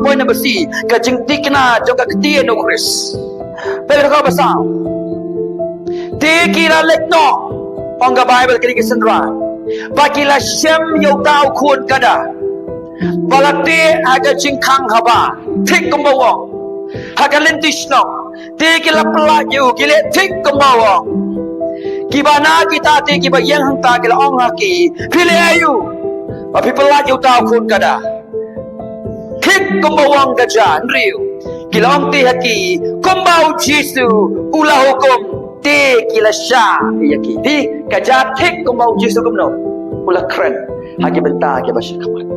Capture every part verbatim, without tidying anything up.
Point number C, ka jingthikna jong ka ktien u Khrist. Peit ka ba saw. Te ki la leit noh, ong ka Baibl, kine ki synran, ba ki la shem ïa uta u khun kada, ba la teh ha ka jingkhang haba thik kumba u ong, ha ka lynti shnong. Te ki la pyllait ïa u, ki leh thik kumba u ong. Kiba na kita te kiba ïeng hangta ki la ong ha ki, phi leh aïu ba phi pyllait ïa uta u khun kada? Thik kumba u ong ka jia, hynriew ki la ong te ha ki, kumba u Jisu u la hukum, te ki la shah ïa ki. Phi, ka jia thik kumba u Jisu kumno u la kren ha ki bynta kiba sha khmat.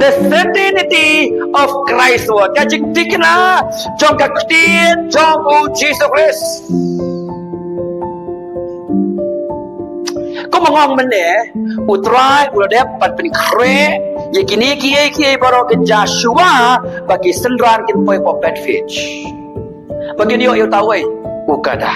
The certainty of Christ's word, ka jingthikna jong ka ktien jong u Jisu Khrist. Kumba nga ong mynne, u Trai u la dep ban pynkhreh ïa kine kiei kiei baroh, kynja shuwa ba ki synran kin poi hapoh Bethphage, ba kin ïoh ïa uta uwei u kada.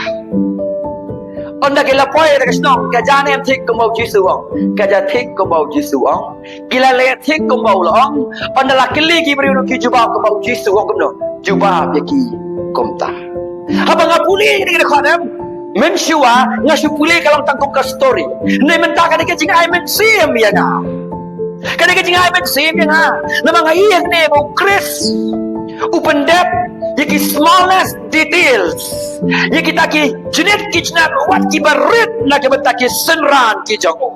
Ynda ki la poi ha ka shnong, ka jia ne em thik kumba u Jisu u ong? Ka jia thik kumba u Jisu u ong. Ki la leh thik kumba u la ong. Ynda la kylli ki briew, ki jubab kumba u Jisu u ong kumno? Jubab ïa ki kumta. Haba nga pule ïa kane ka dkhot, em, mynshuwa nga shu pule ka long tang kum ka story. Hynrei mynta ka dei ka jingai mynsiem ïa nga. Ka dei ka jingai mynsiem ïa nga. Namar nga ïohi hangne ba u Khrist u pyndep ïa ki smallest details, ïa kita ki jnit ki jnat wat kiba rit na ka bynta ki synran ki jong u.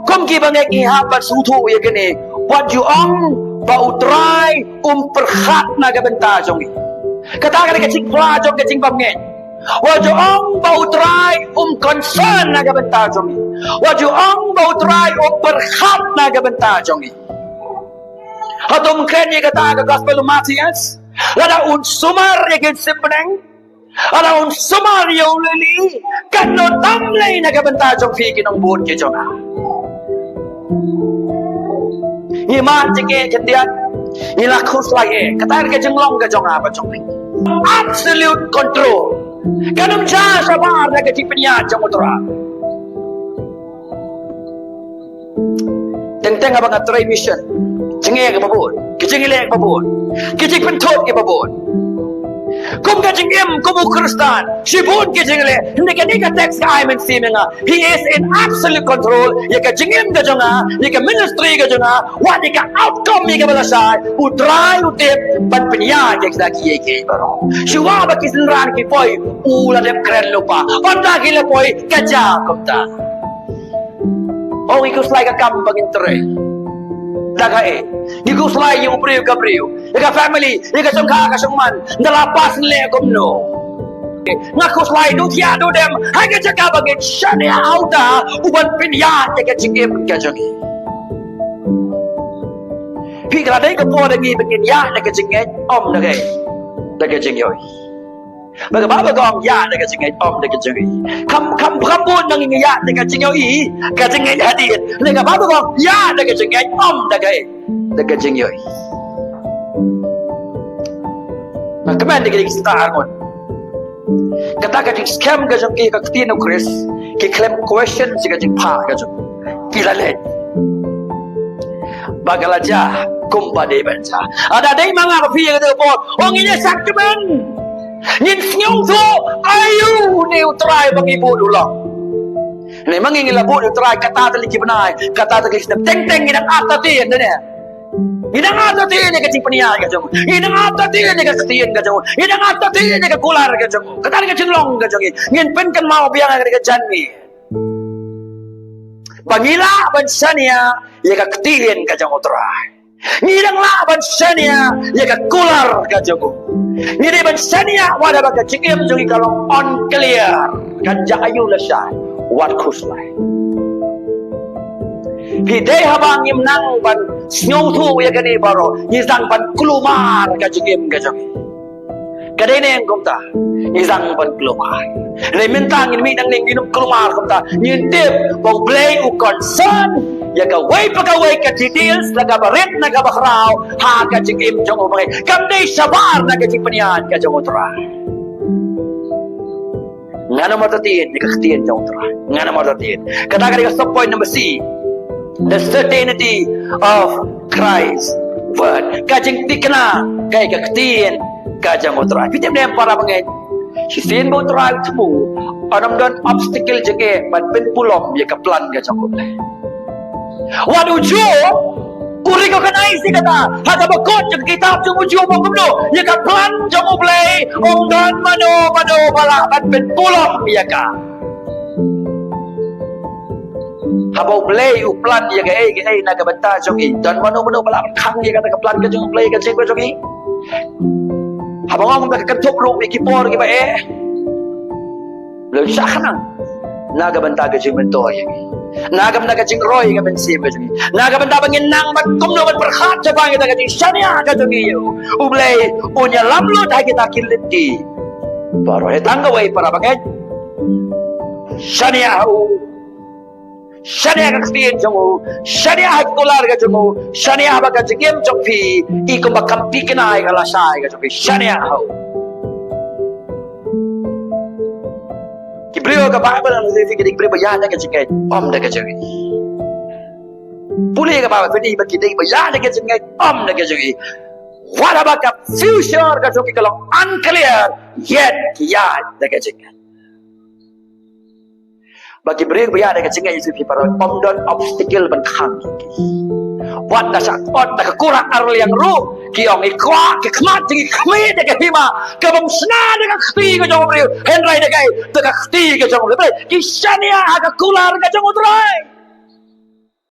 Kum kiba ngeit ngi hap ban sngewthuh ïa kane, wat ju ong ba u Trai um pyrkhat na ka bynta jong ngi. Kata ka dei ka jingphla jong ka jingbymngeit. Wat ju ong ba u Trai um concern na ka bynta jong ngi. Wat ju ong ba u Trai um pyrkhat na ka bynta jong ngi. Hato ym kren ïa kata ka gospel u Mathaios? Lada un sumar ïa ki symbneng, lada un sumar ïa u lili, katno tam lei na ka bynta jong phi ki nongbud ki jong nga. Ngi mad jingeh khyndiat, ngi la khuslai eh. Kata ka jinglong ka jong nga bad jong phi. Absolute control. Kan ym jia shabar da ka jingpynïaid jong u Trai. Teng teng haba nga trei mission, jingeh kiba bun, ki jingleh kiba bun, ki jingpynthut kiba bun. Kum ka jingim kum u Khristan, shibun ki jingleh. Hynrei kane ka text ka ai mynsiem ïa nga. He is in absolute control ïa ka jingim ka jong nga, ïa ka ministry ka jong nga, wat ïa ka outcome ïa kaba lashai, u Trai u tip ban pynïaid ïa kita kiei kiei baroh. Shuwa ba ki synran ki poi, u la dep kren lypa. Ynda ki la poi, ka jia kumta. Oh, ngi khuslai ka kam ba ngin trei. Da kaei? Ngi khuslai ïa u briew ka briew, ïa ka family, ïa ka jong ka ka jong man. Da la pass leh kumno? Nga khuslai duh thiah duh dem ha ka jaka ba ngin shaniah ha uta uban pynïaid ïa ka jingim ka jong ngi. Phi, ka la dei ka por da ngi ba ngin ïaid da ka jingngeit, ym da kaei, da ka jingïohi. Ba ka Baibl ka ong ïaid da ka jingngeit, ym da ka jingïohi. Kham, kham, kham bun na ngi ngi ïaid da ka jingïohi, ka jingngeit hadien. Hynrei ka Baibl ka ong ïaid da ka jingngeit, ym da kaei, da ka jingïohi. Nga kmen da ki dei ki stad ngut. Kata ka jingskhem ka jong ki ha ka ktien u Khrist, ki khlem question sha ka jingphah ka jong ki. La leh ba ka la jia kumba dei ban jia. Lada dei ma nga bad phi ha kata ka por, oh, ngin ïa shah kmen. Ngin sngewthuh aïu ne u Trai ba ngi bud u long. Ne ma ngi ngi la bud u Trai katta tylli ki bnai, katta tylli ki snem, teng teng ngi dang artatien ne. Ngi dang artatien ïa ka jingpynïaid ka jong u. Ngi dang artatien ïa ka ktien ka jong u. Ngi dang artatien ïa ka kular ka jong u. Kata ka jinglong ka jong ngi. Ngin pynkynmaw biang ïa ka jingngeit. Ba ngi lah ban shaniah ïa ka ktien ka jong u Trai. Ngi dang lah ban shaniah ïa ka kular ka jong u. Ngi dei ban shaniah wat haba ka jingim jong ngi ka long unclear, kan jia aïu lashai, wat khuslai. Phi, dei haba ngim nang ban sngewthuh ïa kane baroh, ngi sdang ban kulmar ka jingim ka jong ngi. Ka dei ne em kumta? Ngi sdang ban kulmar. Hynrei mynta ngin mih nangne, ngin ym kulmar kumta. Ngin tip ba U Blei u concern ïa kawei pa kawei ka details, na kaba rit na kaba khraw ha ka jingim jong u bangeit. Kam dei shabar na ka jingpynïaid ka jong u Trai. Ngan ym artatien ïa ka ktien jong u Trai. Ngan ym artatien. Kata ka dei ka sub point number C. The certainty of Christ. Wat ka jingthikna kaei ka ktien ka jong U Trai. Phi tip ne em para bangeit, shisien ba U Trai u thmu, un ym don obstacle jong ngi ban pynpulom ïa ka plan ka jong U Blei. Wat u Job u recognize ïa kata ha kaba kut jong ka kitab jong u Job, u ong kumno ïa ka plan jong U Blei, ong don mano mano ba lah ban pynpulom ïa ka. Haba U Blei u plan ïa kaei kaei na ka bynta jong ngi, don mano mano ba lah ban khang ïa kata ka plan ka jong U Blei ka jingim ka jong ngi? Haba nga ong da ka kynthup ruh ïa ki por kiba eh, U Blei u shah khnang na ka bynta ka jingmyntoi ïa ngi, na ka bynta ka jingroi ka mynsiem ka jong ngi, na ka bynta ba ngin nang ban kumno ban pyrkhat shaphang ïa ka jingshaniah ka jong ngi ïa U. U Blei un ïalam lut ha kita ki lynti baroh. Tang kawei para bangeit, shaniah ha U. Shaniah ha ka ktien jong U, shaniah ha ka kular ka jong U, shaniah ba ka jingim jong phi i kumba kam thikna ïa ka lashai ka jong phi, shaniah ha U. Ki briew ka Baibl ngan ong ïa phi, ki dei ki briew ba ïaid da ka jingngeit, ym da ka jingïeit. Pule ka Baibl, phi dei ba ki dei ba ïaid da ka jingngeit, ym da ka jingïeit. Wat haba ka future ka jong ki ka long unclear, yet ki ïaid da ka jingngeit. Ba ki briew ba ïaid da ka jingngeit, ïa phi para, ym don obstacle ban khang ïa ki. Wat da shah kot da ka kular arliang ruh ki ong, ngi kwah ka khmat jong ngi khmih da ka hima, ka bym shna da ka kti ka jong u briew, hynrei da kaei? Da ka kti ka jong U Blei. Ki shaniah ha ka kular ka jong U Trai.